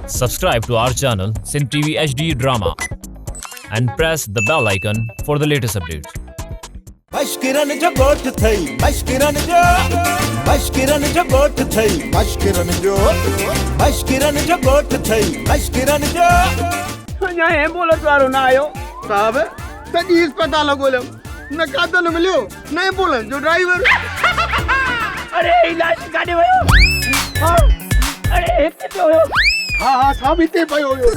Subscribe to our channel Sindh TV HD Drama and press the bell icon for the latest updates. مشڪرن جو ڳوٺ ٿئي مشڪرن جو مشڪرن جو ڳوٺ ٿئي مشڪرن جو مشڪرن جو ڳوٺ ٿئي مشڪرن جو. اڃا ايمبولنس وارو نه آيو. صاحب سڄي اسپتال ڳوليم نه قاتل مليو نه ايمبولنس جو ڊرائيور. اڙي هي لاش ڪاڏي ويو؟ ها اڙي هتي پيو هيو. ها ها صاحب هتي پيو هيو.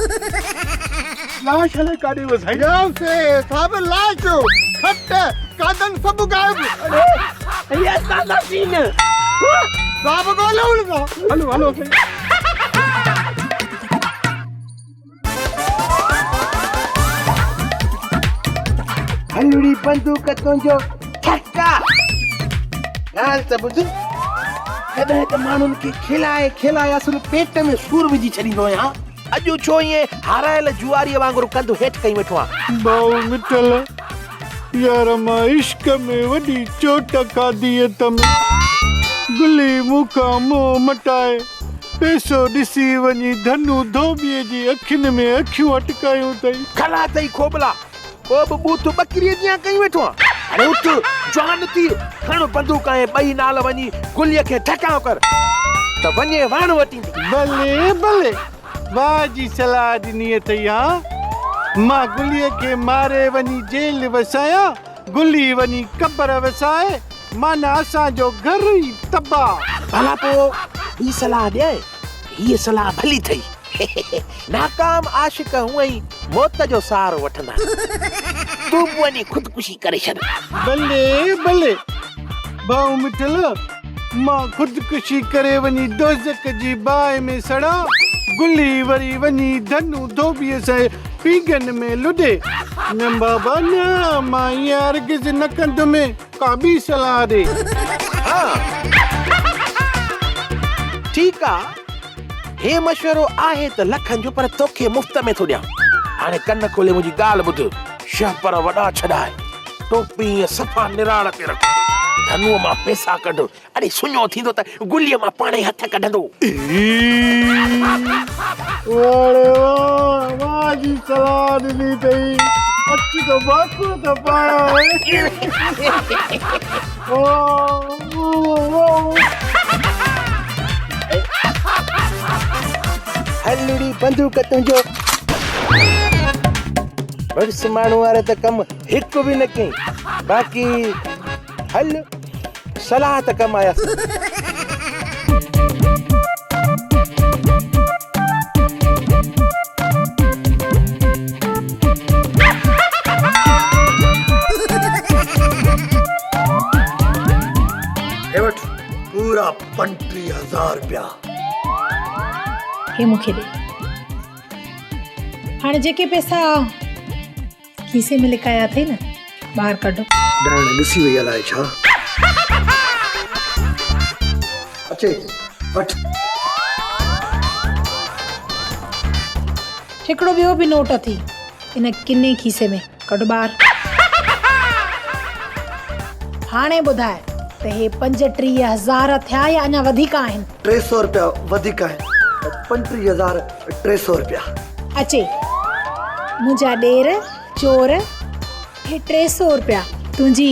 لاش الائي ڪاڏي ويو سائين. سي صاحب لاش کٽ قاتل سڀ غائب. اڙي هي اسان سان سين. صاحب ڳوليون ٿا. هلو هلو سائين. هلڙي بندوق تنهنجو ٺڪا. ڳالهه ته ٻڌ، ڪڏهن ته ماڻهن کي کلائي کلائي اصل پيٽ ۾ سور وجهي ڇڏيندو آهيان. اڄ ڇو ائين هارايل جوئاريء وانگر ڪنڌ هيٺ ڪئي ويٺو آهين؟ ڀائو مٺل، يار مان عشق ۾ وڏي چوٽ کاڌي اٿم. گلي مون کان منهن مٽائي پئسو ڏسي وڃي ڌنو ڌوٻيء جي اکين ۾ اکيون اٽڪايون اٿئي. کلا اٿئي کوٻلا، پوء به ٻوٿ ٻڪريء جيان ڪئي ويٺو آن. هاڻي اٿ، جوان ٿي، کڻ بندوق ۽ ٻئي نال وڃي گليء کي ٺڪاء ڪر ته وڃي واڻ وٽيندي. بلي بلي، واهه جي صلاح ڏني اٿئي ها. مان گليء کي ماري وڃي جيل وسايان، گلي وڃي قبر وسائي، معنيٰ اسان جو گهر ئي تباهه. ڀلا پوء ٻي صلاح ڏيانء؟ هيء صلاح ڀلي ٿئي. ناڪام عاشق هونئن ئي موت جو سهارو وٺندا آهن. تون به وڃي خودڪشي ڪري ڇڏ. بلي بلي ڀائو مٺل، مان خودڪشي ڪري وڃي دوزخ جي باهه ۾ سڙان، گلي وري وڃي ڌنو ڌوٻيء سان پينگهن ۾ لڏي. نه بابا نه، مان ائين هرگز نه ڪندم. ڪا ٻي صلاح ڏي. ها ٺيڪ آ، هي مشورو آهي ته لکن جو پر توکي مفت ۾ ٿو ڏيان. هاڻي ڪن کولي منهنجي ڳالهه ٻڌ، شهپر وڏا ڇڏاء، ٽوپي ائين صفا نراڙ تي رک، ڌنوء مان پئسا ڪڍ، اڙي سڃو ٿيندو ته گليء مان پاڻ ئي هٿ ڪڍندو. واڙي واهه، واهه جي صلاح ڏني اٿئي، اچ ته ڀاڪر ته پايان. هلڙي بندوق تنهنجو. مڙس ماڻهو وارو ته ڪم هڪ به نه ڪيائين، باقي هل صلاح ته ڪم آيس. هي وٺ پورا 35 هزار رپيا. هي مون کي ڏي. هاڻي جيڪي پئسا کيسي ۾ لڪايا اٿئي نه ٻاهر ڪڍ. ڏائڻ ڏسي وئي الائي ڇا. اچي وٺ. هڪڙو ٻيو به نوٽ اٿئي ان ڪني کيسي ۾ ڪڍ ٻاهر. هاڻي ٻڌاء ته هي 35 هزار ٿيا يا اڃا وڌيڪ آهن؟ 300 رپيا وڌيڪ آهن. 35 هزار 300 رپيا. اچي منهنجا ڏير چور هي 300 رپيا تنهنجي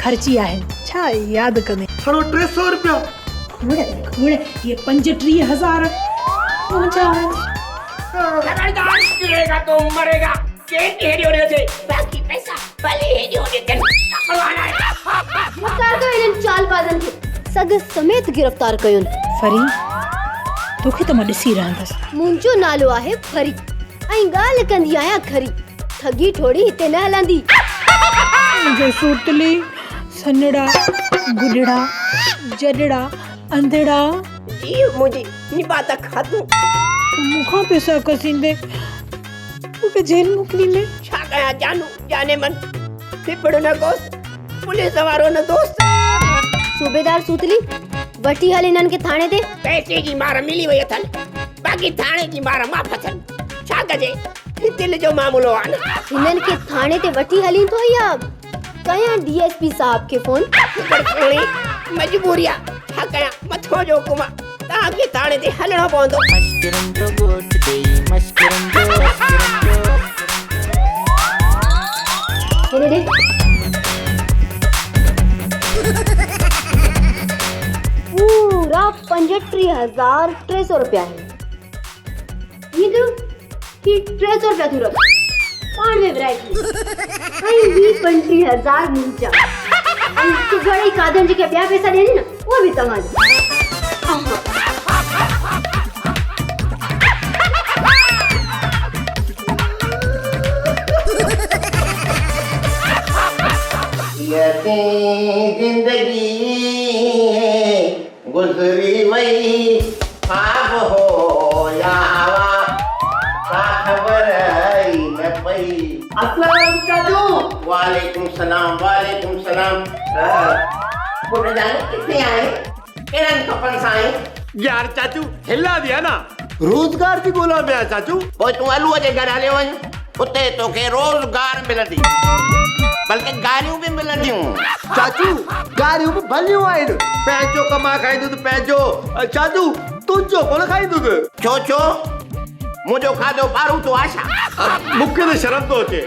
خرچي آهن ڇا ياد ڪندين. ڇڙو 300 رپيا. کوڙ کوڙ هي 35 هزار منهنجا آهن. خبردار ڪريگا تو مريگا ڪين هيڏي هوڏي اچي باقي پئسا ڀلي هيڏي هوڏي ٿين تڪڙو هلائي. گرفتار ڪيو انهن چالبازن کي سڳ سميت گرفتار ڪيون. فري توکي ته مان ڏسي رهندس. منهنجو نالو آهي فري ۽ ڳالهه ڪندي آهيان کري. ٺڳي ٺوڙي هتي نه هلندي. منهنجو سوتلي، سنهڙا، گڏڙا، جڏڙا، انڌڙا. جيء منهنجي نبات کاڌو. مون کان پئسا کسيندي مون کي جيل موڪليندي. ڇا ڪيان جانو جاني من، ڦڦڙ نه گوشت، پوليس وارو نه دوست. صوبيدار سوتلي، وٺي هل انهن کي ٿاڻي تي. پئسي جي مار ملي وئي اٿن، باقي ٿاڻي جي مار معاف اٿن. ڇا ڪجي، هي دل جو معاملو آ نه. هنن کي ٿاڻي تي وٺي هلين ٿو يا ڪيان ڊي ايس پي صاحب کي فون؟ پر سهڻي، مجبوري آ، ڇا ڪيان، مٿو جو حڪم آ، توهان کي ٿاڻي تي هلڻو پوندو. 25300 رپيا آهن. ائين ڪيو هي 300 رپيا تون رک، پاڻ ۾ ورهائي کڻ ۽ هي 35000 منهنجا ۽ سگهڙ ۽ قادن جيڪي ٻيا پئسا ڏيڻي نه اهي به توهان جا. زندگي گذري وئي خواب هو يا هوا ڪا خبر ئي نه پئي. السلام عليڪم چاچو. وعليڪم سلام وعليڪم سلام پٽ جاني ڪٿي آهين ڪهڙن ڪپن سان آهين. يار چاچو هلا ديا نا روزگار جي ڳولا ۾ آهيان چاچو. پوء تون علوء جي گهر هليو وڃ اتي توکي روزگار ملندي بلڪه گاريون به ملنديون. چاچو گاريون به ڀليون آهن پنهنجو ڪمائي کائيندس پنهنجو چاچو تنهنجو ڪونه کائيندس. ڇو ڇو منهنجو کاڌو پاروٿو آ ڇا؟ مون کي ته شرم ٿو اچي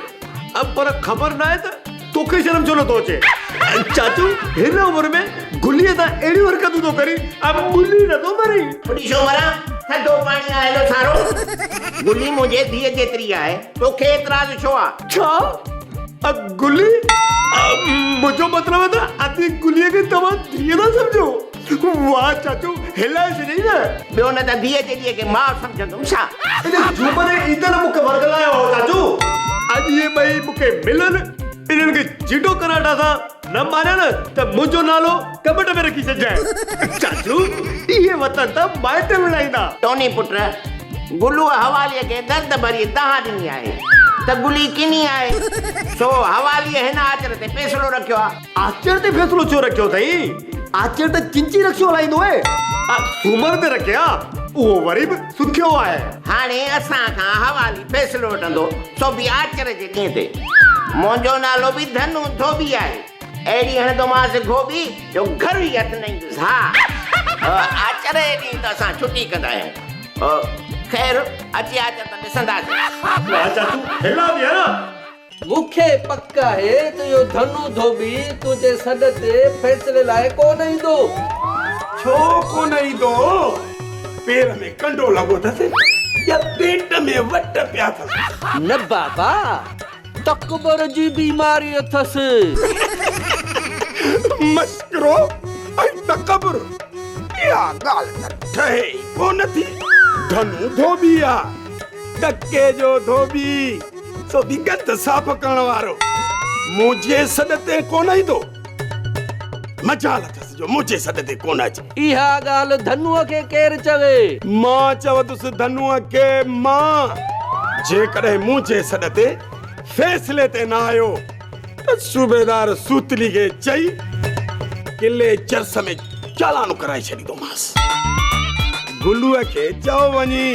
پر خبر ناهي ته توکي شرم ڇو نٿو اچي؟ چاچو هن عمر ۾ گليء سان اهڙيون حرڪتون ٿو ڪرين ۽ ملي نٿو مرين. ٻڏي ڇو مران؟ ٿڌو پاڻي آهي هيڏو سارو. گلي منهنجي ڌيء جيتري آهي، توکي اعتراض ڇو آ؟ ڇا؟ گلي؟ منهنجو مطلب ته ادي گليء کي توهان ڌيء ٿا سمجهو؟ واهه چاچو هلائي ڇڏيئي نه. ٻيو نه ته ڌيء جيڏيء کي ماء سمجهندم ڇا؟ ان جهومر ۽ عيدل مون کي ورغلايو هو چاچو. اڄ اهي ٻئي مون کي ملن، انهن کي جيڊو ڪراٽا سان نه ماريان نه ته منهنجو نالو ڪٻٽ ۾ رکي ڇڏجانء. چاچو اهي وطن ته مائٽ ملائيندا. ٽوني پٽ، گلوء حواليء کي درد ڀري دانهن ڏني آهي ته گلي ڪني آهي، سو حواليء هن آچر تي فيصلو رکيو آ. آچر تي فيصلو ڇو رکيو اٿئي؟ آچر ته چنچي رڪشو هلائيندو آهي. سومر تي رکي ها، اهو وري به سکيو آهي. هاڻي اسان کان حوالي فيصلو وٺندو، سو به آچر جي ڏينهن تي. منهنجو نالو به ڌنو ڌوٻي آهي. اهڙي هڻندومانس گهوٻي جو گهر ئي هٿ نه ايندس. ها، آچر جي ڏينهن ته اسان ڇٽي ڪندا آهيون. خير، اچي آچر ته ڏسنداسين. واهه چاچو، هلا به ها نه. مون کي پڪ آهي ته اهو ڌنو ڌوٻي تنهنجي سڏ تي فيصلي لاء ڪونه ايندو. ڇو ڪونه ايندو؟ پير ۾ ڪنڊو لڳو اٿس يا پيٽ ۾ وٽ پيا اٿس؟ نه بابا، تڪبر جي بيماري اٿس. مسڪرو ۽ تڪبر، اها ڳالهه ته ٺهي ئي ڪونه ٿي. ڌنو ڌوٻي آ، ٽڪي جو ڌوٻي. سو به گند صاف ڪرڻ وارو منهنجي سڏ تي ڪونه ايندو. مجال اٿس جو منهنجي سڏ تي ڪونه اچي. اها ڳالهه ڌنوء کي ڪير چوي؟ مان چوندس ڌنوء کي مان. جيڪڏهن منهنجي سڏ تي فيصلي تي نه آيو ته صوبيدار سوتلي کي چئي قلعي چرس ۾ چالانو ڪرائي ڇڏيندومانس. گلوء کي چئو وڃي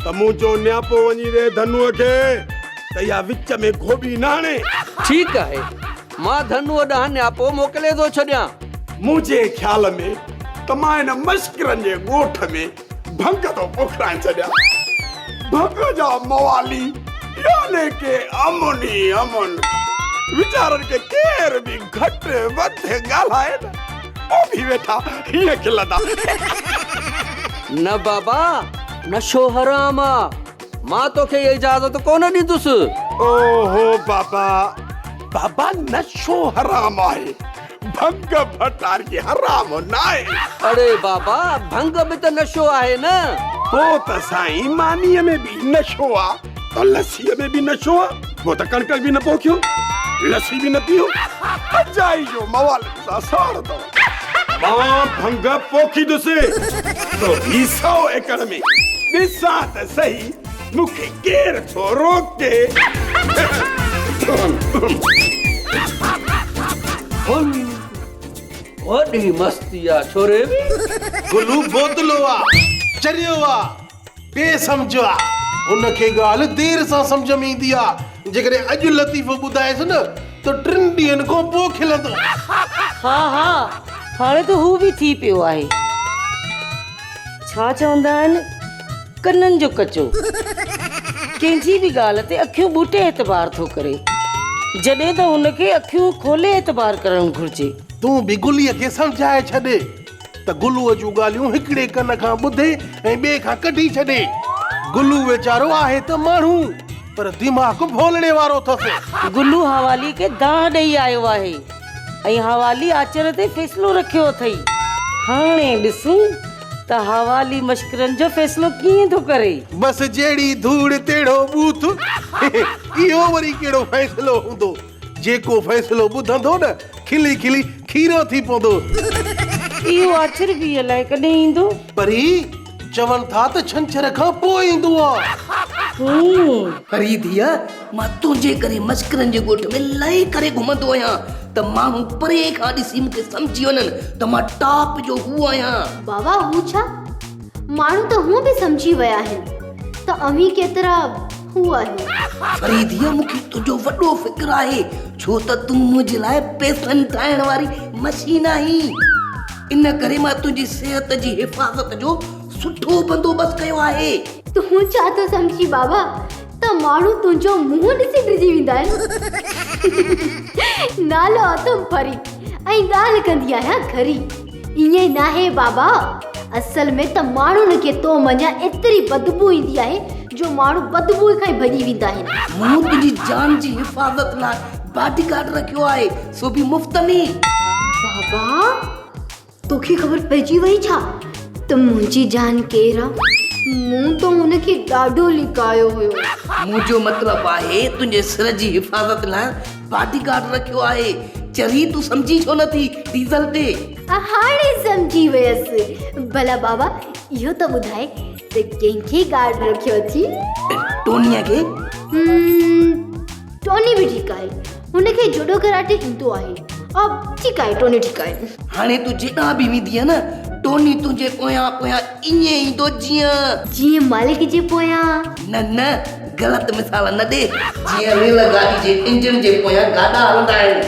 ته منهنجو نياپو وڃي ڏي ڌنوء کي ته اها وچ ۾ گهوٻي نه هڻي. ٺيڪ آهي، مان ڌنوء ڏانهن نياپو موڪلي ٿو ڇڏيان. منهنجي خيال ۾ ته مان هن مشڪرن جي ڳوٺ ۾ ڀنگ ٿو پوکرائي ڇڏيان. ڀنگ جا موالي يعني ڪي امن ئي امن. ويچارن کي ڪير به گهٽ وڌ ڳالهائي نه پوء به ويٺا هيئن کلندا. نه بابا، نشو حرام آ. مان توکي اها اجازت ڪونه ڏيندس. اوهو بابا، بابا نشو حرام آهي، ڀنگ ڀٽاري حرام ناهي. اڙي بابا، ڀنگ به ته نشو آهي نه. پوء ته سائين مانيء ۾ به نشو آ ته لسيء ۾ به نشو آ. پوء ته ڪڻڪ به نه پوکيو، لسي به نه پيئو. اجائي جو موالين سان ساڙ اٿو. مان ڀنگ پوکيندس تو به سئو ايڪڙ ۾، ڏسان ته سهي مون کي ڪير ٿو روڪي. هل وڏي مستي آ ڇوري. گلو بودلو آ، چريو آ، بي سمجهه آ. هن کي ڳالهه دير سان سمجهه ۾ ايندي آ. جيڪڏهن اڄ لطيفو ٻڌائيس نه ته ٽن ڏينهن کان پوء کلندو. ها ها هاڻي ته هو به ٿي پيو آهي. ڇا چوندا آهن ڪنن جو ڪچو. ڪنهن جي به ڳالهه تي اکيون ٻوٽي اعتبار ٿو ڪري. جڏهن ته هن کي اکيون کولي اعتبار ڪرڻ گهرجي. تون به گليء کي سمجهائي ڇڏ. ته گلوء جون ڳالهيون هڪڙي ڪن کان ٻڌي ۽ ٻئي کان ڪڍي ڇڏي. گلو ويچارو آهي ته ماڻهو، پر دماغ ڀولڙي وارو اٿس. گلو حوالي کي دانهن ڏئي آيو آهي ۽ حوالي آچر تي فيصلو رکيو اٿئي. هاڻي ڏسون ته حوالي مشڪرن جو فيصلو ڪيئن ٿو ڪري. بس جهڙي ڌوڙ تهڙو ٻوٿ. اهو وري ڪهڙو فيصلو هوندو. جيڪو فيصلو ٻڌندو نه کلي کلي کيرو ٿي پوندو. اهو آچر به الائي ڪڏهن ايندو. پري چون ٿا ته ڇنڇر کان پوء ايندو آ. هون. پري ڌيء، مان تنهنجي ڪري مشڪرن جي ڳوٺ ۾ لهي ڪري گهمندو آهيان ته ماڻهو پري کان ڏسي مون کي سمجهي وڃن ته مان ٽاپ جو هو آهيان. بابا هو ڇا؟ ماڻهو ته هونء به سمجهي ويا آهن ته اوهين ڪيترا هو آهيو. فريديء مون کي تنهنجو وڏو فڪر آهي، ڇو ته تون منهنجي لاء پئسن ٺاهڻ واري مشين آهين. ان ڪري مان تنهنجي صحت جي حفاظت جو سٺو بندوبست ڪيو آهي. تون ڇا ٿو سمجهين بابا ته ماڻهو تنهنجو منهن ڏسي ڊڄي ويندا آهن. نالو اٿم فري ۽ ڳالهه ڪندي آهيان کري. ائين ناهي بابا، اصل ۾ ته ماڻهن کي تو منجهان ايتري بدبوء ايندي آهي جو ماڻهو بدبوء کان ئي ڀڄي ويندا آهن. مون تنهنجي جان جي حفاظت لاء باڊي گارڊ رکيو آهي، سو به مفت ۾. بابا، توکي خبر پئجي وئي ڇا ته منهنجي جان ڪير آ؟ مون ته هن کي ڏاڍو لڪايو هيو. منهنجو مطلب آهي تنهنجي سر جي حفاظت لاء باڊي گارڊ رکيو آهي. چري تون سمجهين ڇو نٿي ڊيزل تي. هاڻي سمجهي ويس. ڀلا بابا اهو ته ٻڌاء ته ڪنهن کي گارڊ رکيو اٿئي؟ ٽونيء کي. ٽوني به ٺيڪ آهي. هن کي جوڊو ڪراٽي ايندو آهي. ٺيڪ آهي ٽوني ٺيڪ آهي. هاڻي تون جيڏانهن به ويندينء نه ٽوني تنهنجي پويان پويان ائين ايندو جيئن. جيئن مالڪ جي پويان. نه نه غلط مثال نه ڏي. جيئن ريل گاڏي جي انجڻ جي پويان گاڏا هلندا آهن.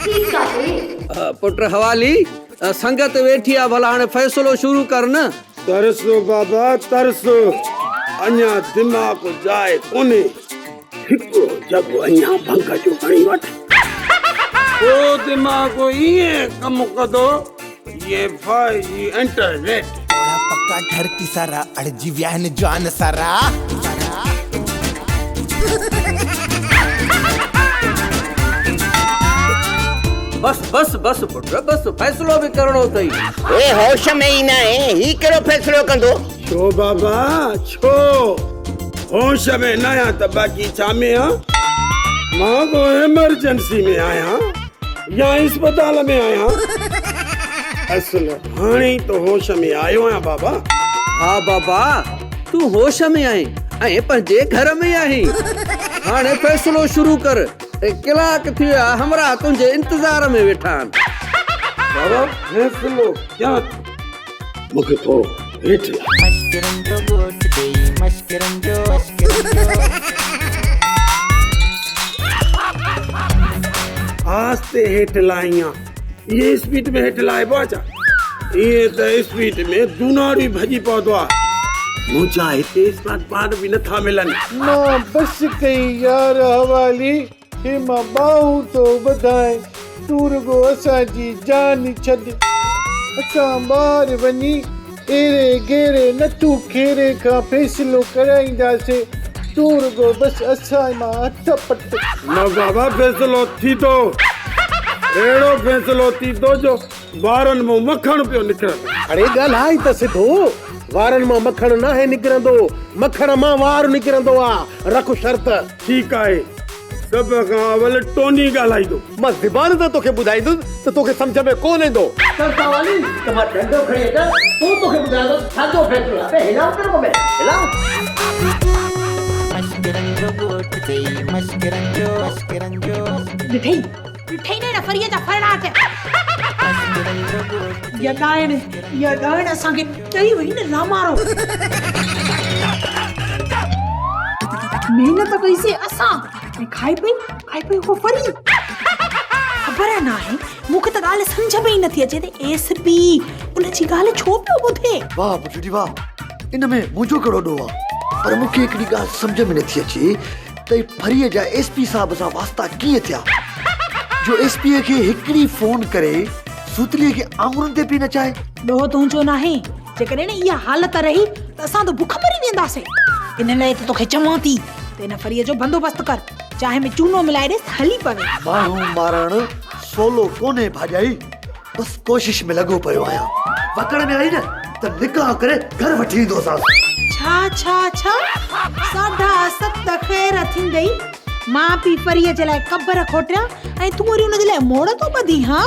ٺيڪ آهي. پٽ حوالي سنگت ويٺي آ ڀلا هاڻي فيصلو شروع ڪر نه. ترس بابا ترس اڃا دماغ جاء ڪونهي. هڪڙو جڳ اڃا ڀنگ جو هڻي وٺ. پوء دماغ ائين ڪم ڪندو جيئن فائيو جي انٽرنيٽ. پوڙها پڪا ٺرڪي سارا اڙجي ويا آهن جوان سارا. بس بس بس پٽ بس فيصلو به ڪرڻو اٿئي. هي هوش ۾ ئي ناهي هي ڪهڙو فيصلو ڪندو. ڇو بابا ڇو؟ هوش ۾ ناهيان ته باقي ڇا ۾ آن؟ مان ڪو ايمرجنسي ۾ آهيان يا اسپتال ۾ آهيان؟ اصل هاڻي ئي ته هوش ۾ آيو آهيان بابا. ها بابا تون هوش ۾ آهين ۽ پنهنجي گهر ۾ آهين. هاڻي فيصلو شروع ڪر. ڪلاڪ ٿي ويا همراهه تنهنجي انتظار ۾ ويٺا آهن. بابا فيصلو ڪيان ٿو. مون کي ٿورو هيٺ لاهه. مشڪرن جو ڳوٺ ڏيئي مشڪرن جو مشڪرن جو. آهستي هيٺ لاهين ها. ائين اسپيڊ ۾ هيٺ لاهبو آهي ڇا؟ ائين ته اسپيڊ ۾ دوناڙو ئي ڀڄي پوندو آهي. منهنجا هتي اسمارٽ پوائنٽ به نٿا ملن. مان بس ڪئي يار حوالي. هي مان ٻانهون ٿو ٻڌائين، تون رڳو اسان جي جان ڇڏ. اسان ٻاهر وڃي ايري غيري نٿو کيري کان فيصلو ڪرائينداسين، تون رڳو بس اسان مان هٿ پٽ. نه بابا فيصلو ٿيندو، اهڙو فيصلو ٿيندو جو وارن مان مکڻ پيو نڪرندو. اڙي ڳالهائي ته سڌو، وارن مان مکڻ ناهي نڪرندو، مکڻ مان وار نڪرندو آ، رک شرط. ٺيڪ آهي، سڀ کان اول ٽوني ڳالهائيندو. مان زبان سان توکي ٻڌائيندس ته توکي سمجهه ۾ ڪونه ايندو. چل سوالي ته مان ڏنڊو کڻي اچان پوء توکي ٻڌايان ٿو ڇا جو فيصلو آهي. ابي هلائون ڪر مون ۾ هلائون. مشڪرن جو ڳوٺ چئي مشڪرن جو مشڪرن جو. ڏٺئي ڏٺئي نه هن فريء جا ڦرڙاٽ. اها ڏائڻ اها ڏائڻ اسان کي ڏئي وئي نه لامارو. محنت ڪئي سي اسان ۽ کائي پئي کائي پئي اهو فري. خبر ناهي مون کي ته ڳالهه سمجهه ۾ ئي نٿي اچي ته ايس پي ان جي ڳالهه ڇو پيو ٻڌي. واهه پٽڙي واهه ان ۾ منهنجو ڪهڙو ڏوهه آ پر مون کي هڪڙي ڳالهه سمجهه ۾ نٿي اچي ته فريء جا ايس پي صاحب سان واسطا ڪيئن ٿيا جو ايس پيء کي هڪڙي فون ڪري سوتليء کي آڱرين تي پئي نچائي. ڏوهه تنهنجو ناهي. جيڪڏهن اها حالت رهي ته اسان ته بک مري وينداسين. ان لاء ته توکي چوان ٿي ته ان فريء جو بندوبست ڪر. چانهه ۾ چونو ملائي ڏيس هلي پوي. ماڻهو مارڻ سولو ڪونهي ڀاڄائي. بس ڪوشش ۾ لڳو پيو آهيان. وڪڙ ۾ آئي نه ته نڪاح ڪري گهر وٺي ايندوسانس. ڇا ڇا ڇا؟ ساڍا ست خير ٿيندئي. مان پي فريء جي لاء قبر کوٽيان ۽ تون وري ان جي لاء موڙ ٿو ٻڌين ها؟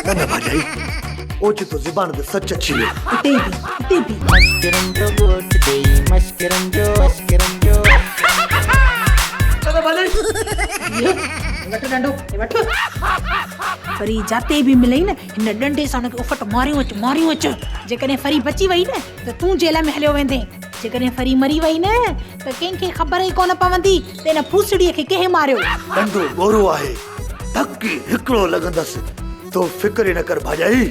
نه نه ڀاڄائي، اوچتو زبان تي سچ اچي ويو. اتي بيهه، اتي بيهه. مشڪرن جو ڳوٺ ڏيئي مشڪرن جو مشڪرن جو. نه نه ڀاڄائي. بيهه، وٺ ڏنڊو، وٺ. فري جاتي به ملئي نه، هن ڏنڊي سان ان کي اڦٽ ماريون اچ، ماريون اچ. جيڪڏهن فري بچي وئي نه ته تون جيل ۾ هليو ويندين. جيڪڏهن فري مري وئي نه ته ڪنهن کي خبر ئي ڪونه پوندي ته ان ڦوسڙيء کي ڪنهن ماريو. ڏنڊو ڳورو آهي، ڌڪ ئي هڪڙو لڳندس. تون فڪر ئي نه ڪر ڀاڄائي،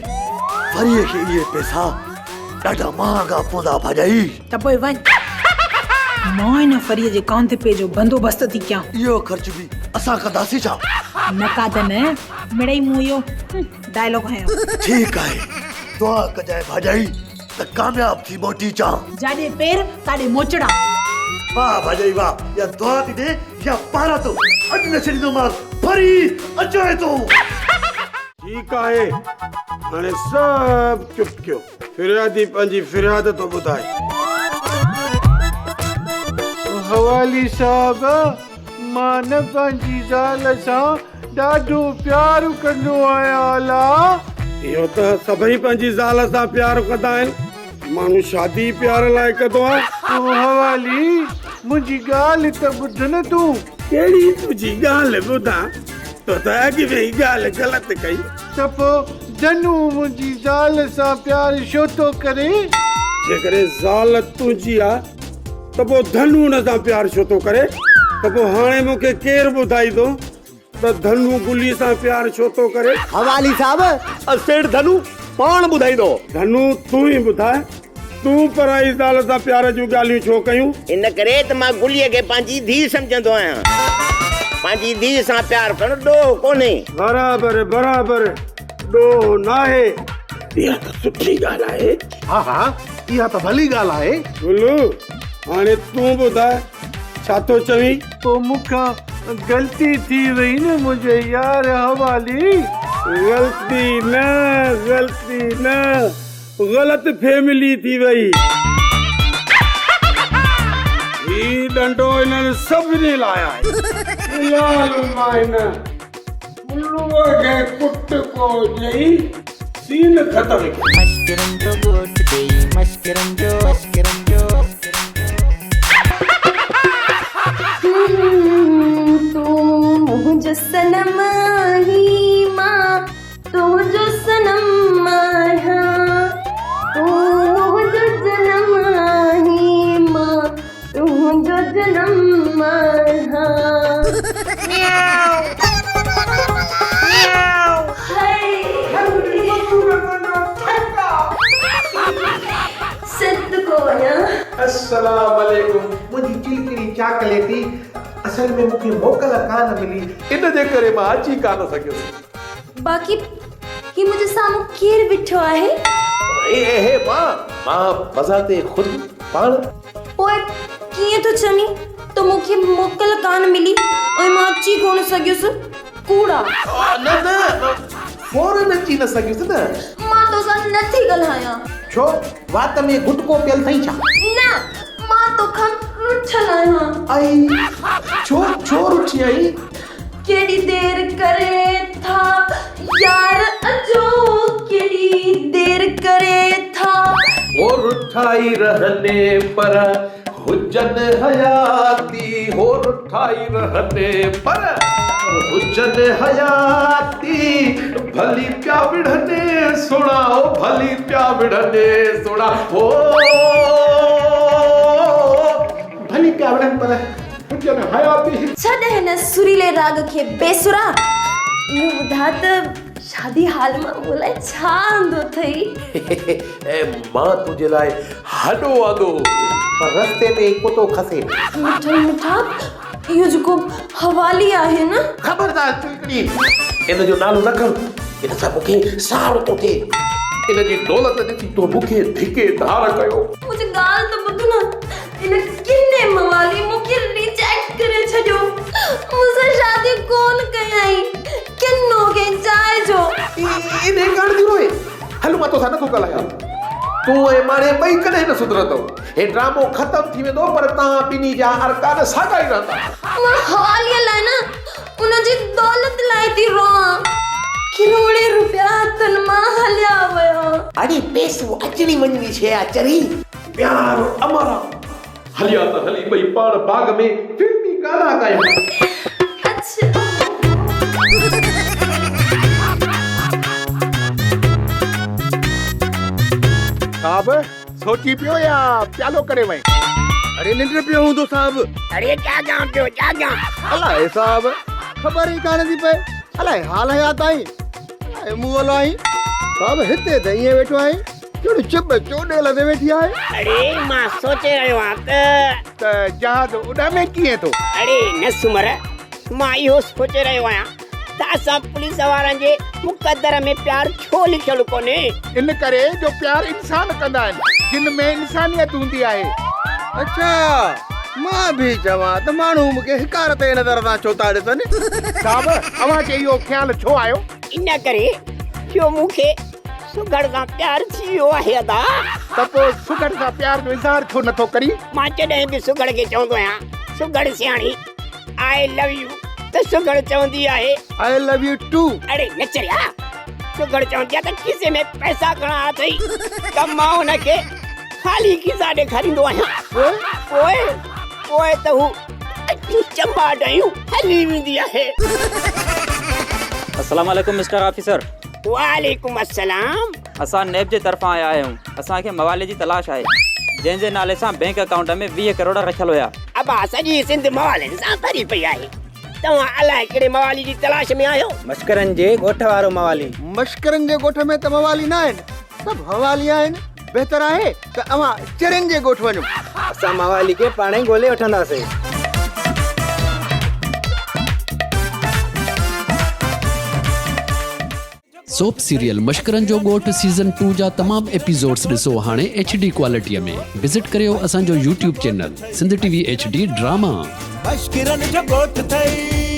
فريء کي اهي پئسا ڏاڍا مهانگا پوندا ڀاڄائي. ته پوء وڃ. مان ان فريء جي ڪانڌپي جو بندوبست ٿي ڪيان. اهو خرچ به اسان ڪنداسين ڇا؟ نه ڪاڌ نه، مڙئي مون اهو ڊائلاگ هنيو. ٺيڪ آهي، دعا ڪجانء ڀاڄائي. ته ڪامياب ٿي موٽي اچان. جاڏي پير تاڏي موچڙا. واهه ڀاڄائي واهه يا دعا ٿي ڏي يا پاراتو اڄ نه ڇڏيندومانس ڦري اچانء ٿو. ٺيڪ آهي هاڻي سڀ چپ ڪيو. فريادي پنهنجي فرياد ٿو ٻڌائي. حوالي صاحب مان نه پنهنجي زال سان ڏاڍو پيار ڪندو آهيان الا. اهو ته سڀئي پنهنجي زال سان پيار ڪندا آهن. ماڻهو شادي ئي پيار لاء ڪندو آهي. او حوالي منهنجي ڳالهه ته ٻڌ نه تون. ڪهڙي تنهنجي ڳالهه ٻڌان، تو ته اڳ ۾ ئي ڳالهه غلط ڪئي. ته پوء ڌنو منهنجي زال سان پيار ڇو ٿو ڪري؟ جيڪڏهن زال تنهنجي آ ته پوء ڌنو ان سان پيار ڇو ٿو ڪري؟ ته پوء هاڻي مون کي ڪير ٻڌائيندو ته ڌنو گلي سان پيار ڇو ٿو ڪري؟ حوالي صاحب، سيٺ ڌنو پاڻ ٻڌائيندو. ڌنو تون ئي ٻڌاء، تون پرائي زال سان پيار جون ڳالهيون ڇو ڪيون؟ ان ڪري ته مان گليء کي پنهنجي ڌيء سمجهندو آهيان. پنهنجي ڌيء سان پيار ڪرڻ ڏوهه ڪونهي. برابر برابر، ڏوهه ناهي. اها ته سٺي ڳالهه آهي. ها ها، اها ته ڀلي ڳالهه آهي. گلو، هاڻي تون ٻڌاء، ڇا ٿو چوين؟ پوء مون کان غلطي ٿي وئي نه منهنجي يار حوالي. غلطي نه، غلطي نه، غلط فيملي ٿي وئي. هي ڏنڊو انهن سڀني لاء آهي. في الحال مان هن گلوء کي ڪٽڪو ڏئي سين ختم ڪيو. مشڪرن جو ڳوٺ ڏيئي مشڪرن جو مشڪرن جو. تون منهنجو صنم آهين مان تنهنجو صنم آهيان تون منهنجو جنم آهين مان تنهنجو جنم آهيان. صدقو وڃان. السلام عليڪم منهنجي چلڪڙي چاڪليٽي اصل ۾ مون کي موڪل ڪانه ملي ان جي ڪري مان اچي ڪانه سگهيس. باقي هي منهنجي سامهون ڪير ويٺو آهي؟ اي اي مان مان بذات خود پاڻ. پوء ڪيئن ٿو چوين ته مون کي موڪل ڪانه ملي ۽ مان اچي ڪونه سگهيس؟ ڪوڙا. نه نه فورن اچي نه سگهيس نه. مان توسان نه ٿي ڳالهايان. ڇو وات ۾ گٽڪو پيل اٿئي ڇا؟ نه مان توکان رٺل آهيان. ائي ڇو ڇو رٺي آهين؟ ڪيڏي دير ڪري ٿا يار اچو ڪيڏي دير ڪري ٿا. هو رٺائي رهني پر هجن حياتي هو رٺائي رهني پر هجن حياتي ڀلي پيا وڙهني سهڻا او ڀلي پيا وڙهني سهڻا هو ڀلي پيا وڙهن پر هجن حياتي. ڇڏ هن سريلي راڳ کي بيسرا. اهو ٻڌاء ته شادي هال مان مون لاء ڇا آندو اٿئي؟ مان تنهنجي لاء هڏو آندو هو. پر رستي ۾ ئي ڪتو کسي ويو. مٺل مٺا، اهو جيڪو حوالي آهي نه. خبردار چلڪڙي! ان جو نالو نه کڻ. ان سان مون کي ساڙ ٿو ٿئي. ان جي دولت ڏسي تو مون کي ڌڪي ڌار ڪيو. منهنجي ڳالهه ته ٻڌ نه. ان ڪني موالي مون کي ريجيڪٽ ڪري ڇڏيو. مون سان شادي ڪونه ڪيائين. ڪنو ڪنهن جاء جو. انهيء ڪاڻ ٿي روئين؟ هل مان توسان نٿو ڳالهايان. تون ۽ ماڻي ٻئي ڪڏهن نه سڌرندؤ. هي ڊرامو ختم ٿي ويندو پر توهان ٻنهي جا ارڪان ساڳا ئي رهندا. مان حواليء لاء نه ان جي دولت لاء ٿي روئان. ڪروڙين روپيا هٿن مان هليا ويا. اڙي پئسو اچڻي وڃڻي شيء آ چري. پيار امر آ. هليا ته هلي ٻئي پاڻ باغ ۾ فلمي گانا ڳايون. صاحب سوچي پيو يا پيالو ڪري وئين؟ اڙي ننڊ پيو هوندو صاحب. اڙي جاڳان پيو جاڳان. الائي صاحب خبر ئي ڪانه ٿي پئي الائي حال حيات آهين الائي مئل آهين. صاحب هتي ته ائين ويٺو آهين ڄڻ چٻ چوڏيل تي ويٺي آهي. اڙي مان سوچي رهيو آهيان ته. ته جهاز اڏامي ڪيئن ٿو؟ اڙي نه سومر مان اهو سوچي رهيو آهيان ته اسان پوليس وارن جي مقدر ۾ پيار ڇو لکيل ڪونهي؟ ان ڪري جو پيار انسان ڪندا آهن، جن ۾ انسانيت هوندي آهي. اڇا، مان به چوان ته ماڻهو مون کي حقارت جي نظر سان ڇو ٿا ڏسن؟ صاحب، اوهان کي اهو خيال ڇو آيو؟ ان ڪري جو مون کي سگهڙ سان پيار ٿي ويو آهي ادا. ته پوء سگهڙ سان پيار جو اظهار ڇو نٿو ڪرين؟ مان جڏهن به سگهڙ کي چوندو آهيان، سگهڙ سياڻي، آء لو يو ته سگهڙ چوندي آهي. آء لو يو ٽو. اڙي نه چريا، سگهڙ چوندي آهي ته کيسي ۾ پئسا گهڻا اٿئي ته مان ان کي خالي کيسا ڏيکاريندو آهيان. پوء؟ پوء پوء ته هو اکيون چمباٽ هنيون هلي ويندي آهي. السلام عليڪم مسٽر آفيسر. وعليڪم السلام. اسان نيب جي طرفان آيا آهيون. اسان کي موالي جي تلاش آهي، جنهن جي نالي سان بئنڪ اڪائونٽ ۾ 20 ڪروڙ رکيل هيا. ابا سڄي سنڌ موالين سان ڀري پئي آهي. توهان الائي ڪهڙي موالي جي تلاش ۾ آهيو؟ مشڪرن جي ڳوٺ وارو موالي. مشڪرن جي ڳوٺ ۾ ته موالي نه آهن، سڀ حوالي آهن. بهتر آهي ته اوهان چرين جي ڳوٺ وڃو. اسان موالي کي پاڻهي ڳولي وٺنداسين. سوپ سيريل مشڪرن جو ڳوٺ سيزن ٽو جا تمام ايپيسوڊز ڏسو هاڻي ايڇ ڊي ڪوالٽي ۾ وزٽ ڪريو اسان جو YouTube channel Sindh T V H D drama. مشڪرن جو ڳوٺ ٿئي.